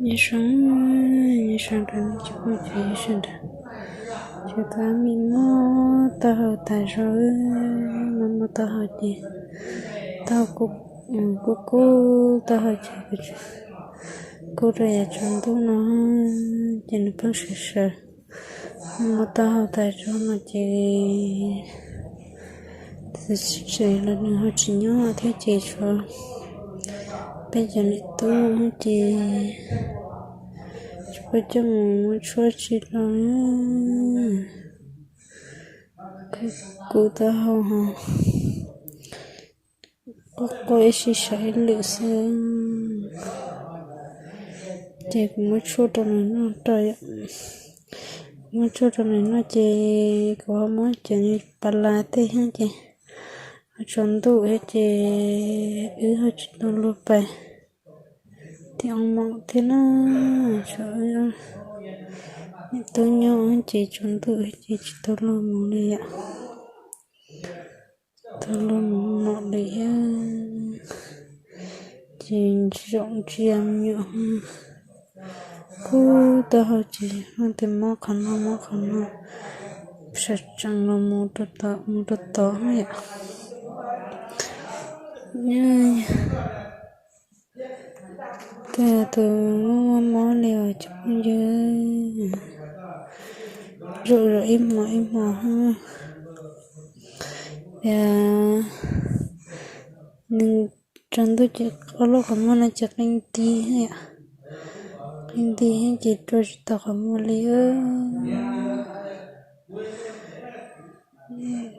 Nyob zoo, nyob zoo rau nej tsoom phooj ywg sawv daws. Cov tab meeg mob taub hau tas zog, mob mob taub hau ces taub hau kub kub, taub hau ces kub rau yav tsaus ntuj no ces nws pheej sawv sawv. Mob taub hau tas zog no ces txawm tsis tseem los nws ho tsis nyob thiab ces tshuav peb cov niam tub ces tsis paub coj mus muab tshuaj tsi rau. Kub taub hau ho quaj quaj ib sij sawv ib lwm xwb. Ces kuv muab tshuaj rau nws noj rau yom. Kuv muab tshuaj rau nws noj ces kuv ho muab cov pas las tej thiab ces ho tsaus ntuj thiab ces wb ho tsis tau luag pais tim oo moos thiab na. Tshuav wb niam tub nyob ces tsaus ntuj ces tsis tau luag mus li yom. Tsis tau luag mus moos li thiab. Ces zaum ntsia me nyuam kub taub hau ces hu tias mob qhov no mob qhov no, sawv tsees los mus rau tod yom. Tias tus muaj muaj mob li os cov phooj ywg, zaum zaum ib hmo ib hmo. Tias nws tsaus ntuj ces ob lub qhov muag no ces qi nti, qi nti ces rua tsis tau qhov muag li.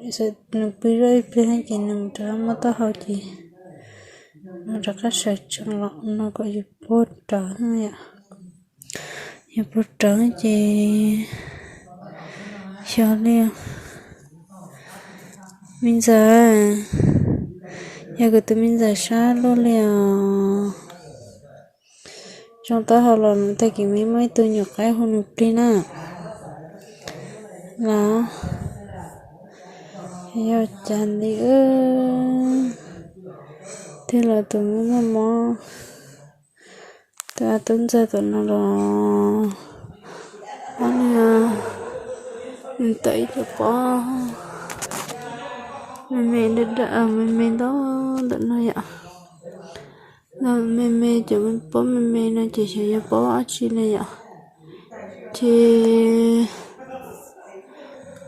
Nws pw zoj ib pliag ces nws rov qab mob taub hau ces nws rov qab sawv tsees los no kom yus puag rawv yom. Yus puag rawv ces xyov li. Me ntxawm, yog kuv tus me ntxawm sab luaj li os. Tsoo taub hau los tag kis mas muaj ib tug nyuam qaib hu nws plig na. Los yog cas li, twb los tus muaj muaj mob, tus a tub ntxawg tom no los ob niag tawm ib co pob me me, me me ntau ntawm no yom. Me me cov pob me me no ces xyov yog pob dab tsi li yom. Ces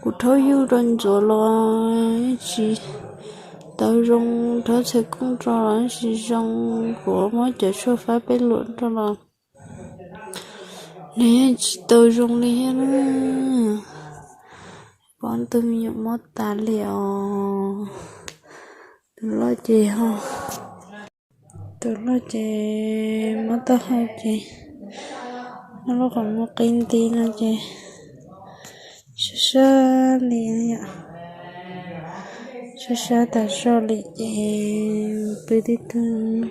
kuv rhaub yuj rau ntxuav los yeej tsis tau zoo, rhaub txhais kooj rau los yeej tsis zoo, kuv muab cov tshuaj fab peb luam rau los nws yeej tsis tau zoo li thiab na. Pom tus me nyuam mob tas li os. Tus loj ces ho, tus loj ces mob taub hau ces ob lub qhov muag qi nti no ces sab sab li yom. Sab sab tas zog li ces pw tib tug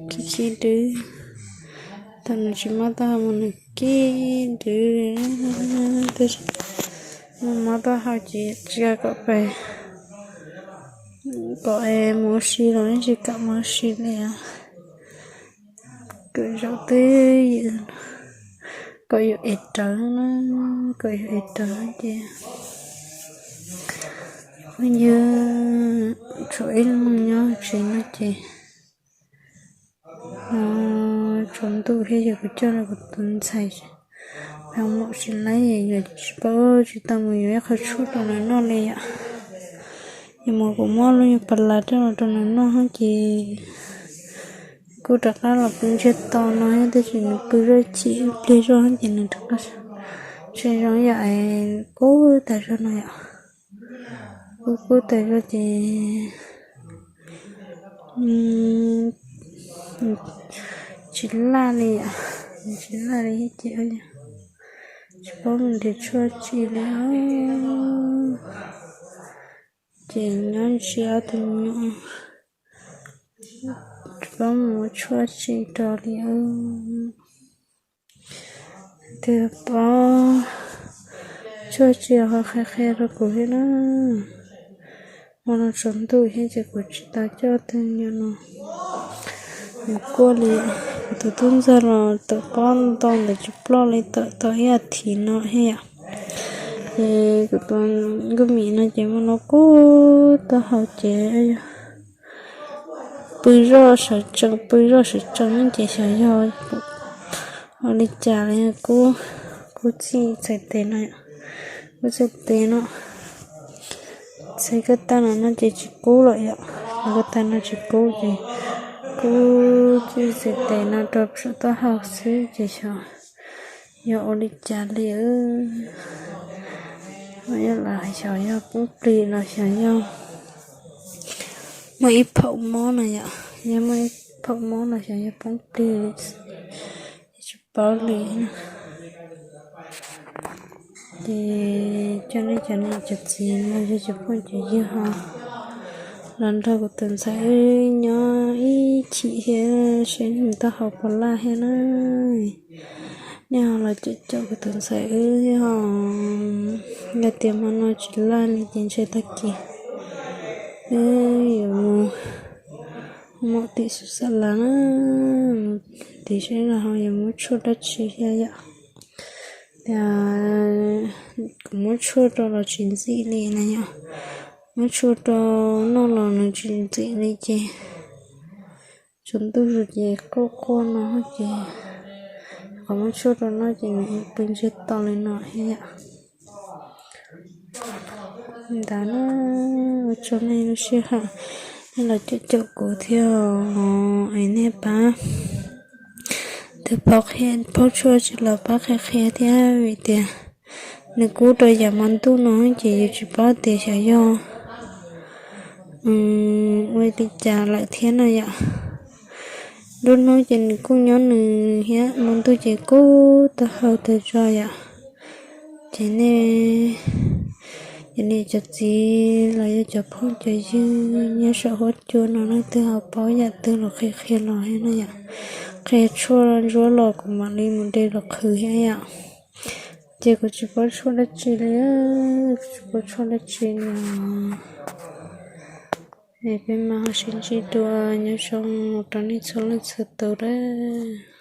khib khib dwb. Thaum nws tsis mob taub hau mas nws khib dwb, tab sis mob taub hau ces tsis kam kom pais, kom mus ua si los yeej tsis kam mus ua si li. Kom zaum twb ywm, kom yus ev rawv na, kom yus ev rawv ces phooj ywg, tshuav ib leeg nyob tsev no ces tsaus ntuj thiab ces kuv coj kuv tus ntxhais pheej mus tsis laib, yuav tsis paub tsis tau mus yuav ib qho tshuaj rau nws noj li yom. Yus mus kuv muab lub nyuag pas las coj los rau nws noj ces kuj rov qab los pw ntsiag to no thiab, tab sis nws pw zoj chim ib pliag zoj ces nws rov qab tsis zoo yom, kub tas zog no yom. Kub kub tas zog ces tsis laj li yom, tsis laj li thiab ces tsis paub mus nrhiav tshuaj tsi li. Ces nyob ntsia ob tug me nyuam, tsis paub mus ua tshuaj tsi rau li. Tus paub tshuaj tsi ho qhia qhia rau kuv thiab na. Hmo no tsaus ntuj thiab ces kuv tsis tau coj tus me nyuam no Kuaj li, kuv tus tub ntxawg los tawm pob ntau ntawd tsis ploj li, tawm tau ib as thiv no thiab yom. Ces kuv tus nkauj mim no ces muaj no kub taub hau ces pw zoj sawv tsees, pw zoj sawv tsees ces xyov yog ua li cas li, kub, kub txij txhais tes no, kub txhais tes no, txhais ko taw no no ces tsis kub lawm yom, ko taw no tsis kub ces kub txij txhais tes no rau saum taub hau xwb ces xyov yog ua li cas li. Yog los xyov yog poob plig los xyov yog muaj ib phaum mob no yom, yog muaj ib phaum mob los xyov yog poob plig li, tsis paub li. Ces coj nej cov niam cov txiv los yog cov phooj cov ywg ho los nrog kuv tus ntxhais wb nyob ib chim thiab seb nws taub hau puas laj thiab na. Nej ho los caum caum kuv tus ntxhais wb thiab ho, yog tias hmo no tsis laj li ces ntshe tag kis wb yuav mus, mus tim xus xa las na, mus tim seb los ho yuav muab tshuaj dab tsi thiab yom. Tias kuv muab tshuaj rau los tsis ntxim li na yom, muab tshuaj rau noj los nws tsis ntxim li ces tsaus ntuj zus ces quaj quaj no ces qhov muab tshuaj rau noj ces nws pw ntsiag to li no thiab yom. Ntawd na, ua tsaug nej lub sij hawm, nej los caum caum kuv thiab, es nej pab tus paub qhia, paub tshuaj tsis los pab qhia qhia thiab vim tias nws kub rau yav hmo ntuj no ces yus tsis paub tias xyov yog ua li cas lawm thiab no yom. Nruab hnub ces nws kuj nyob nws thiab, hmo ntuj ces kub taub hau tag zog yom. Ces nej cov niam cov txiv los yog cov phooj cov ywg nyob saum huab cua no leej twg ho paub yam twg los qhia qhia los thiab no yom. Qhia tshuaj ntsuab los kuv mam li mus de los qhwv thiab yom. Ces kuv tsis paub tshuaj dab tsi li, kuv tsis paub tshuaj dab tsi li os. Es peb mam ho sib ntsib dua, nyob zoo mus rau nej txhua leej txhua tus lawm.